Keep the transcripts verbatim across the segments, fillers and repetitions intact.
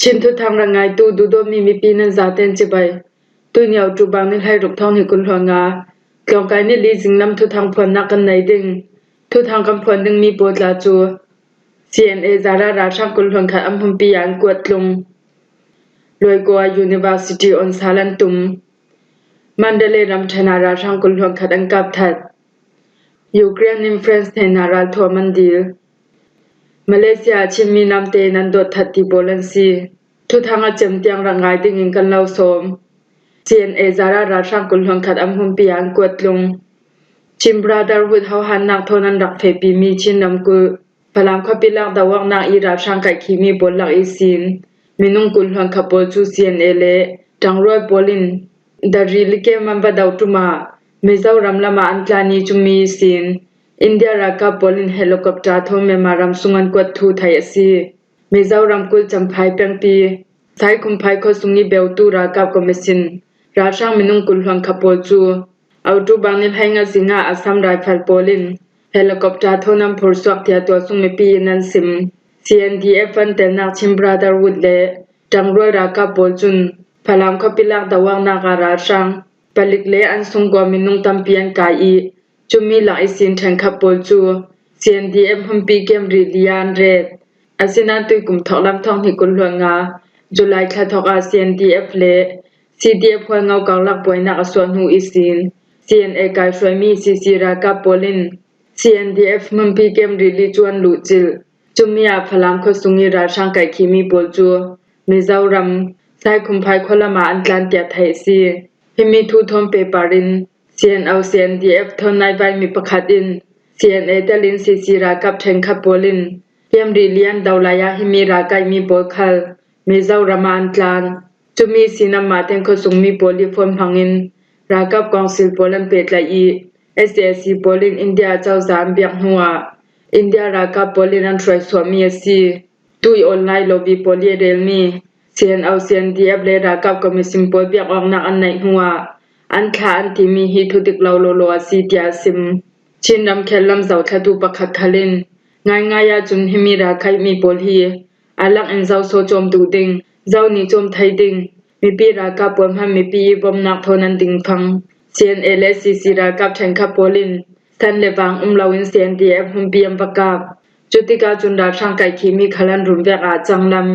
Chin thuthang rak ngaitu duhdawtmi mipi nan zaten cibai. Tuini October ni hleiruk thawng hnih kul hluan nga, tlawngkai ni li zinglam thuthang phuannak kan nei ding. Thuthang kan phuan dingmi pawl tla cu C N A Zara ralhrang kul hluan khat an hmunpi ah an kuat tlung. Luaikua University on salan tum. Mandalay ramṭhen ah ralhrang kul hluan khat an kap that. Ukraine in France hneina ralthuam an dil. Malaysia ah Chinmi namte nan dawt that ti pawl an si. Thuthang a cem tiang rak ngai dingin kan lo sawm. C N A Zara ralhrang kul hluan khat an hmunpi ah an kuat tlung. Chin Brotherhood hohannak thawn an rak fehpimi Chin ramkulh Falam khuapi lak do-awknak i ralhrang kaihkhihmi pawl lak ihsin minung kul hluan khat pawl cu C N A le ṭangrual pawl in Dari likem an va do ṭum ah Mizoram lam ah an tlan i cumi ihsin India ralkap pawl in helicopter thawn Myanmar ram sung an kuat thu theih a si. Mizoram kulh Champhai pengpi Saikhumphai khuasung i beutu ralkap commission ralhrang minung kul hluan khat pawl cu October ni hleinga zingah Assam Rifle pawl in helicopter thawn an phursuak tiah tualsung mipi in an sim. C N D F an telnak Chin Brotherhood le ṭangrual ralkap pawl cun Falam khuapi lak do-awknak ah ralhrang palik le an sungkua minung tampi an kai i, cumi lak ihsin ṭhenkhat pawl cu C N D F hmunpi kem rili ah an ret. Asinain tuikum thawklam thawng hnih kul hluan nga, July thla thawk ah C N D F le C D F hualngo karlak buainak a suah hnu ihsin C N A kaihruaimi C C ralkap pawl in C N D F hmunpi kem rili cu an luhcilh. Cumi ah Falam khuasung i ralhrang kaihkhihmi pawl cu Mizoram, Saikhumphai khualam ah an tlan tiah theih a si. Himi thu thawn pehpar in C N O C N D F thawn naivaimi pakhat in C N A telin C C ralkap ṭhenkhat pawl in kem rili an do lai ah himi ralkaihmi pawl khal Mizoram ah an tlan. Cumi sin anmah ten khuasungmi pawl i fon hmangin ralkap kawngsil pawl an pehtlaih i, S A C pawl in India cozah an biak hnuah India ralkap pawl in an hruaisuahmi a si. Tui online lobi pawl i relmi C N O C N D F le ralkap commission pawl biak awknak an neih hnuah an thlah an timi hi thudik lo lawlaw a si tiah a sim. Chin ramkhel lam zothlatu pakhat khal in ngaingai ahcun himi ralkaihmi pawl hi a lak in zo so cawm duh ding, zo nih cawm thei ding, mipi ralkap pawl hmanh mipi i bawmhnak thawn an dingfang. C N A le C C ralkap ṭhenkhat pawl in san le vang um loin C N D F hmunpi an va kap. Cutikah cun ralhrang kaihkhihmi khal an run vek ah canglam.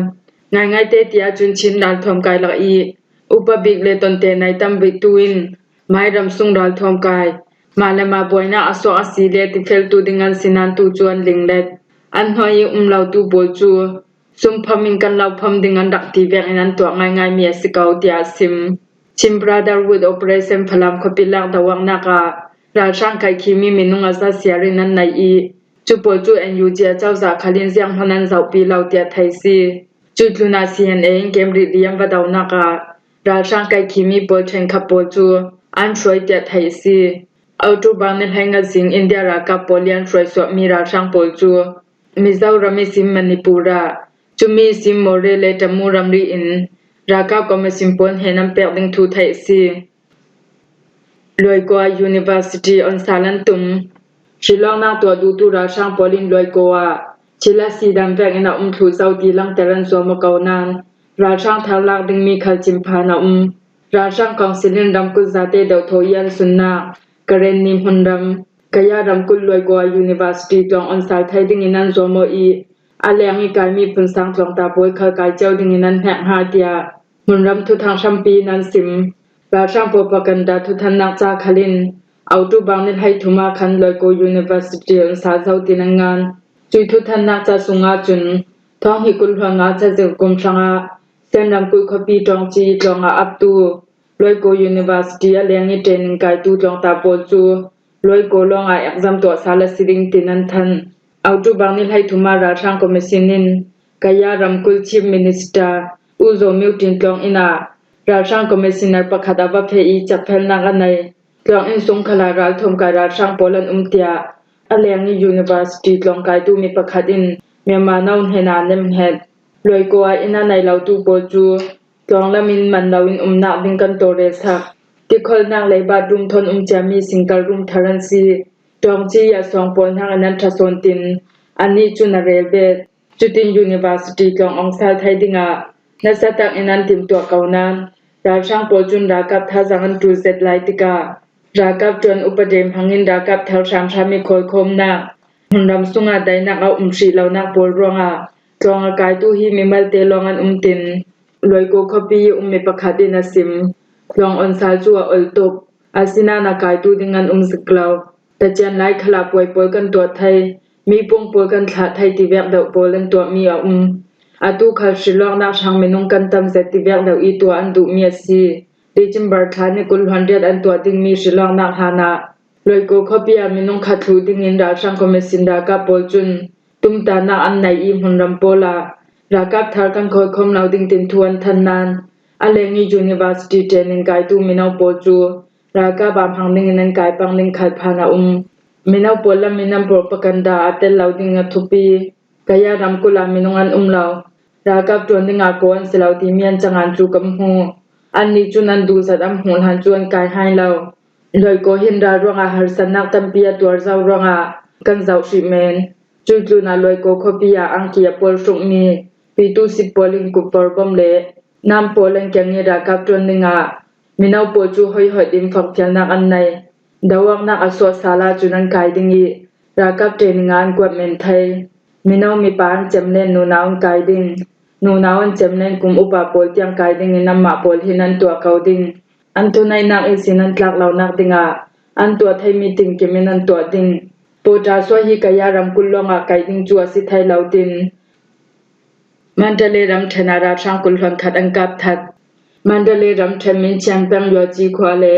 Ngaingaite ti ahcun Chin ralthuam kai lak i upa bik le tonte nai tam bik tu in mairam sung ralthuam kai, mah le mah buainak a suak a si le tifeltu ding an si nain tu cu an linglet. An hnuai i um lotu pawl cu sumpham in kan lo pham ding an rak ti vek in an tuah ngaingaimi a si ko, tiah a sim. Chin Brotherhood Operation Falam khuapi lak do-awknak ah ralhrang kaihkhihmi minung a za siar in an nai i, cu pawl cu N U G a cozah khal in zianghman an zohpi lo tiah thei si. Cu tlunah C N A in kem rili an va donak ah ralhrang kaihkhihmi pawl ṭhenkhat pawl cu an hruai tiah theih a si. October ni hleinga zing India ralkap pawl i an hruaisuahmi ralhrang pawl cu Mizoram ihsin Manipur ah, cumi ihsin Moreh le Tamu ramri in ralkap commission pawl hnen an pek ding thu theih a si. Luaikua University on sal an tum. Hrilawknak tuah duhtu ralhrang pawl in Luaikua ah thil a si dan vek in a um thluh zo ti langter an zuam aw ko nain ralhrang thar lak dingmi khal cin phan a um. Ralhrang kawngsil in ramkulh zate deuhthaw i an sunnak Karenni hmunram, Gaya ramkulh Luaikua University tluang on sal thei dingin an zuam aw i a leng i kaimi phunsang tlawngta pawl khal kai cio dingin an hnek hna tiah hmunram thuthang hrampi in an sim. Ralhrang propaganda thuthannak ca khal in October ni hleithum ah khan Luaikua University on sal zo tin an ngan. Cui thuthannak ca sung ahcun thawng hnih kul hluan nga cazir kum hrangah Sen ramkulh khuapi Ṭawngci i tluang ah aptu Luaikua University a leng i training kaitu tlawngta pawl cu Luaikua lawng ah exam tuah sal a si ding tin an thanh. October ni hleithum ah ralhrang commission in Gaya ramkulh Chief Minister U Zaw Myo Ṭin tluang inn ah ralhrang commissioner pakhat a va feh i cakfelnak a nei. Tluang inn sung khal ah ralthuam kai ralhrang pawl an um tiah a leng i university tlawng kaitu mi pakhat in Myanmar No hnenah a nemhnget. Luaikua ah inn a nei lotu pawl cu tlawng lam in man loin umnak ding kan tawlrelsak. Tikholhnak lei bathroom thawn um ciami single room thar an si. Ṭawngci i a sawng pawl hnakin an ṭha sawn tin annih cun a rel bet. Cutin university tlawng on sal thei dingah nasa takin an timtuah ko nain, ralhrang pawl cun ralkap thazaang an ṭul zet lai tikah, ralkap ṭuan upa dei hmangin ralkap thar hramhram i khawikhawmnak hmunram sungah daihnak a um hrih lonak pawl ruangah tlawng a kaitu hi mimalte lawng an um tin, Luaiko khuapi i ummi pakhat in a sim. Tlawng onsal cu a ol tuk, asinain a kaitu ding an um zik lo. Tacian lai khalah puai pawl kan tuah thei, mi pung pawl kan thlah thei tivek deuh pawl an tuahmi a um. Atu khal hrilawknak hrang minung kan tam zet tivek deuh i tuah an duhmi a si. December thla ni kul hluan riat an tuah dingmi hrilawknak hlanah Luaiko khuapi ah minung khat thluh dingin ralhrang commission ralkap pawl cun tumtahnak an nei i hmunram pawl ah ralkap thar kan khawikhawm lo ding tin thu an than nain, a leng i university training kaitu mino pawl cu ralkap ah hmang dingin an kai pang ding khalphan a um. Mino pawl lam in an propaganda a tel lo ding a thupi. Kaya ramkulh ah minung an um lo. Ralkap ṭuan dingah kaw an si lo timi an cangan cu kan hmu. Annih cun an duhzat an hmuh hlan cu an kai hai lo. Luaiko hin ral ruangah harsatnak tampi a tuar zo ruangah kan zoh hrih men. Cuih tlunah Luaiko khuapi ah angki a pawl hrukmi pitu sip pawl in kuppor bom le nam pawl an keng i ralkap ṭuan dingah mino pawl cu hoihhoih din fakfialnak an nei. Doawknak a suah sal ahcun an kai ding i ralkap training ah an kuat men thei. Mino mipa an cem len nunau an kai ding. Nunau an cem len kum upa pawl tiang kai dingin anmah pawl hin an tuah ko ding. An thuneihnak ihsin an tlak lonak dingah an tuah theimi tinkim in an tuah ding. Pawṭa suah hi Kaya ramkulh lawngah kaih ding cu a si thei lo tin, Mandalay ramṭhen ah ralhrang kul hluan khat an kap that. Mandalay ramṭhen Minchian peng Yuaci khua le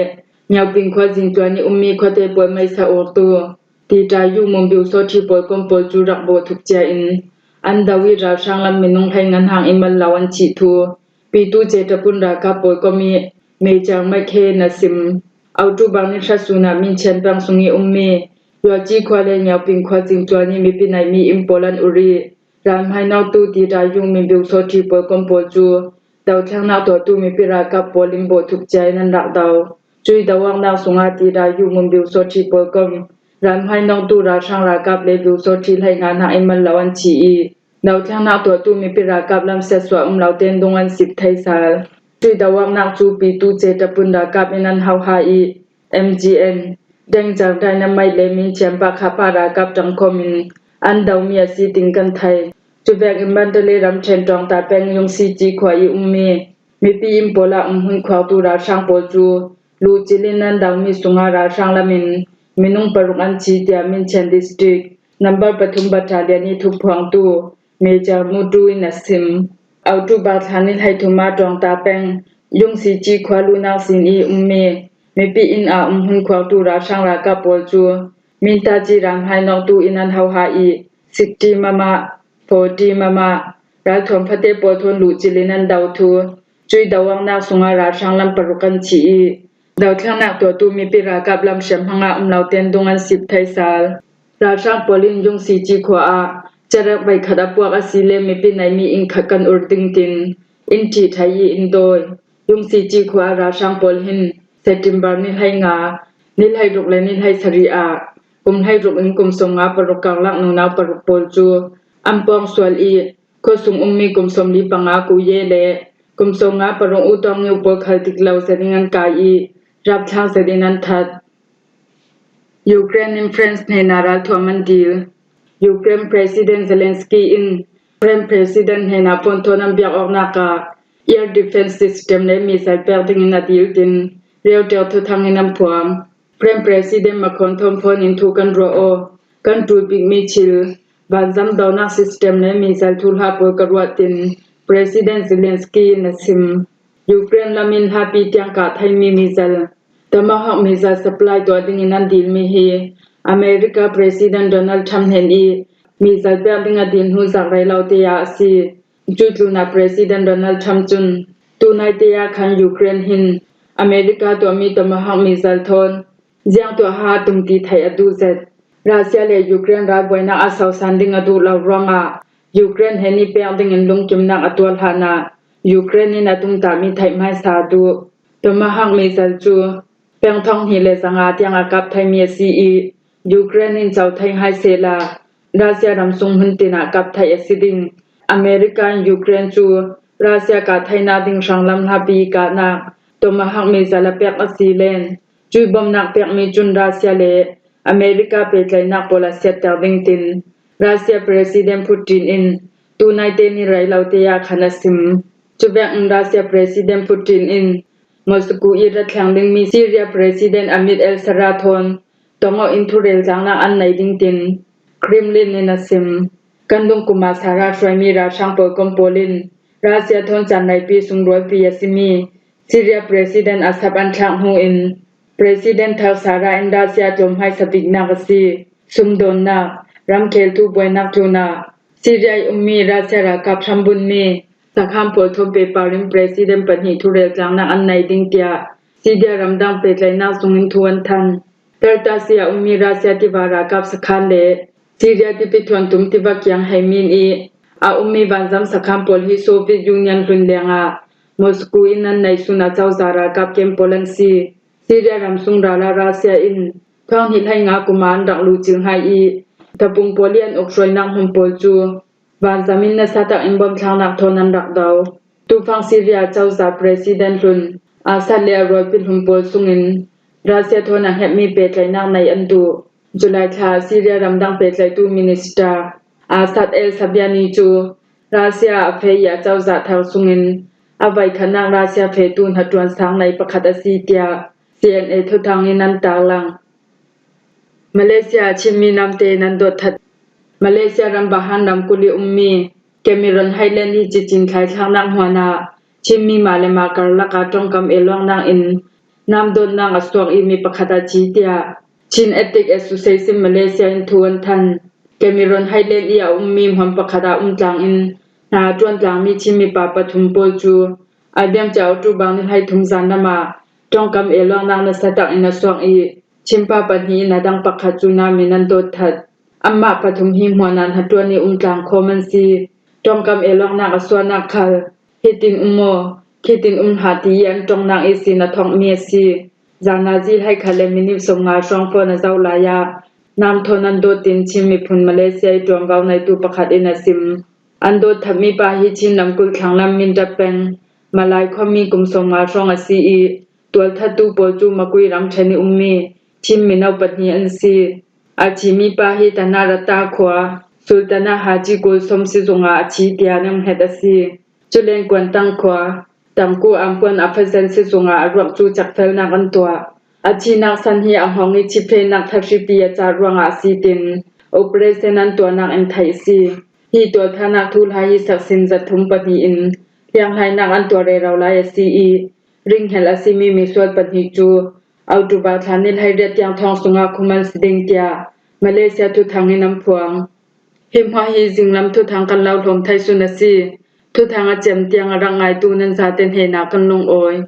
Nyauping khua zingtuan i ummi khuate pawl meisa urtu Tita Yu Mumbiu Sawṭhi pawl kom pawl cu rak bawh thuk cia in an do i ralhrang lam minung hleinga hang i mal lo an chih thu Pitu Cetapun ralkap pawl kom i Major Mike He na sim. October ni hra sun ah Minchian peng sung i ummi Yuaci khua le Nyauping khua zingtuan i mipi naihmi inn pawl an ur i, ralhmainawktu Tita Yu Mumbiu Sawṭhi pawl kom pawl cu dothlengnak tuahtu mipi ralkap pawl in bawh thuk cia in an rak do. Cuih doawknak sungah Tita Yu Mumbiu Sawṭhi pawl kom ralhmainawktu ralhrang ralkap le Biu Sawṭhi hleinga hang i mal lo an chih i, dothlengnak tuahtu mipi ralkap lam siatsuah um lo ten dung an sip thei sal. Cuih doawknak cu Pitu Cetapun ralkap in an hoha i, M G N, Dengzang Dynamite le Minchian Pakha pa ralkap ṭangkhawm in an domi a si tin kan thei. Cuvekin Mandalay ramṭhen Ṭawngta peng Yungsi Ci khua i ummi mipi inn pawl ah umhmun khuaktu ralhrang pawl cu luhcil in an domi sungah ralhrang lam in minung paruk an thi, tiah Minchian District number pathum battalion i thuphuangtu Major Mutu in a sim. October thla ni hleithum ah Ṭawngta peng Yungsi Ci khua luhnak sin i ummi mipi inn ah umhmun khuaktu ralhrang ralkap pawl cu Minta Ci ralhmainawktu in an hoha i, sixty mama, forty mama, ralthuam fate pawl thawn luhcil in an do thu, cuih doawknak sungah ralhrang lam paruk an chih i, dothlengnak tuahtu mipi ralkap lam hriamhmang ah um lo ten dung an sip thei sal. Ralhrang pawl in Yungsi Ci khua ah cerek veikhat a puak a si le mipi naihmi inn khat kan ur ding tin inn ṭhih thei i inn dawi. Yungsi Ci khua ah ralhrang pawl hin September ni hleinga, ni hleiruk le ni hleisarih ah kum hleiruk in kum sawmnga paruk karlak nunau paruk pawl cu an pawng sual i, khuasung ummi kum sawmli panga Kuye le kum sawmnga paruk U Tawng Ngiu pawl khal dik lo zet in an kai i, rapthlak zet in an that. Ukraine in France hnenah ralthuam an dil. Ukraine President Zelensky in French President hnenah phone thawn an biak awknak ah air defense system le missile pek dingin a dil tin Reuters thuthang in an phuang. French President Macron thawn phone in thu kan ruah aw, kan ṭul bikmi thil, vanzam donak system le missile thuhla pawl ka ruah tin President Zelensky in a sim. Ukraine lam in hlapi tiang kah theimi missile, Tomahawk missile supply tuah dingin an dilmi hi America President Donald Trump hnen i missile pek ding a dil hnu zak rei lo te ah a si. Cuih tlunah President Donald Trump cun tunaite ah khan Ukraine hin America tuahmi Tomahawk missile thawn ziangtuah ha tum ti theih a duh zet. Russia le Ukraine ralbuainak a sausan ding a duh lo ruangah Ukraine hnen i pek dingin lungkimnak a tuah hlanah Ukraine in a tumtahmi theih hmaisa a duh. Tomahawk missile cu peng thong hnih le zanga tiang a kap theimi a si i, Ukraine in co thei hai sehla Russia ram sung hmun tin ah kap theih a si ding. America in Ukraine cu Russia kah thainak ding hranglam hlapi kahnak Tomahawk missile a pek a si len, cui bomnak pekmi cun Russia le America pehtlaihnak pawl a siatter ding tin Russia President Putin in tu naite ni rei lo te ah khan a sim. Cuvek in Russia President Putin in Moscow i ra thleng dingmi Syria President Ahmed al-Sharaa thawn tong awh in thurel tlaknak an nei ding tin Kremlin in a sim. Kan dungkum ah Sharaa hruaimi ralhrang pawl kom pawl in Russia thawn caan reipi sungrualpi a simi Syria President Assad an thlak hnu in President thar Sharaa in Russia tlawm hmaisa biknak a si. Sumdawnnak, ramkhel thu buainak tlunah Syria i ummi Russia ralkap hrambunmi sakhan pawl thawn pehpar in President pahnih thurel tlaknak an nei ding tiah Syria ramdang pehtlaihnak sungin thu an than. Tartasi a ummi Russia tiva ralkap sakhan le Syria tipi thuantum tiva kiang hei min i a ummi vanzam sakhan pawl hi Soviet Union hlun lengah Moscow in an neih sun a cozah ralkap kem pawl an si. Syria ramsung ral ah Russia in thawng hnih hleinga kum ah an rak luhcilh hai i tapung pawl i an ukhruainak hmun pawl cu vanzam in nasa tak in bomthlaknak thawn an rak do. Tufang Syria cozah President hlun Assad le a rualpi hlun pawl sungin Russia thawn a hngetmi pehtlaihnak nei an duh. July thla Syria ramdang pehtlaihtu Minister Assad El Sabiani cu Russia a feh i a cozah thar sungin a voikhatnak Russia fehtu hnaṭuan sang nei pakhat a si tiah C N A thuthang in an tarlang. Malaysia ah Chinmi namte nan dawt that. Malaysia ram Bahan ramkulh i ummi Cameron Highland hi cicin thlaithlaknak hmuan ah Chinmi mah le mah karlak ah ṭongkam eluangnak in nam dawtnak a suak i mi pakhat a thi tiah Chin Ethics Association Malaysia in thu an than. Cameron Highland i a ummi hmuan pakhat ah um tlang in hna a ṭuan tlangmi Chin mipa pathum pawl cu a diam cia October ni hleithum zan lam ah ṭongkam eluangnak nasa tak in a suak i Chinpa pahnih in a dang pakhat cu nam in an dawt that. Anmah pathum hi hmuan ah hnaṭuan i um tlang khawm an si. Ṭongkam eluangnak a suahnak khal hitin um maw, khitin um hlah ti i an ṭongnak ihsin a thawngmi a si. Zan ah zihleikhat le minit sawmnga hrawng phone a zoh lai ah nam thawn an dawt tin Chin miphun Malaysia i ṭuanvo neitu pakhat in a sim. An dawt thatmi pa hi Chin namkulh thlanglam Mindat peng Malai khuami kum sawmnga hrawng a si i tualthattu pawl cu Makui ramṭhen i ummi Chin mino pahnih an si. A thimi pa hi Tanah Rata khua Sultanah Haji Kulsawm sizung ah a thi tiah an hnget a si. Culen Kuantang khua Tangku Ampuan Afasan sizung ah a ruak cu cakfelnak an tuah. A thihnak san hi a hong i thifehnak thahripi a cah ruangah a si tin operation an tuahnak in theih a si. Hi tualthanak thuhla hi saksin zathum pahnih in hlianghraihnak an tuah rero lai a si i ringhelh a simi misual pahnih cu October thla ni hleiriat tiang thawng sungah khum an si ding tiah Malaysia thuthang in an phuang. Hi hmuah hi zinglam thuthang kan lo hlawm thei sun a si. Thuthang a cem tiang a rak ngaitu nan zate hnenah kan lungawi.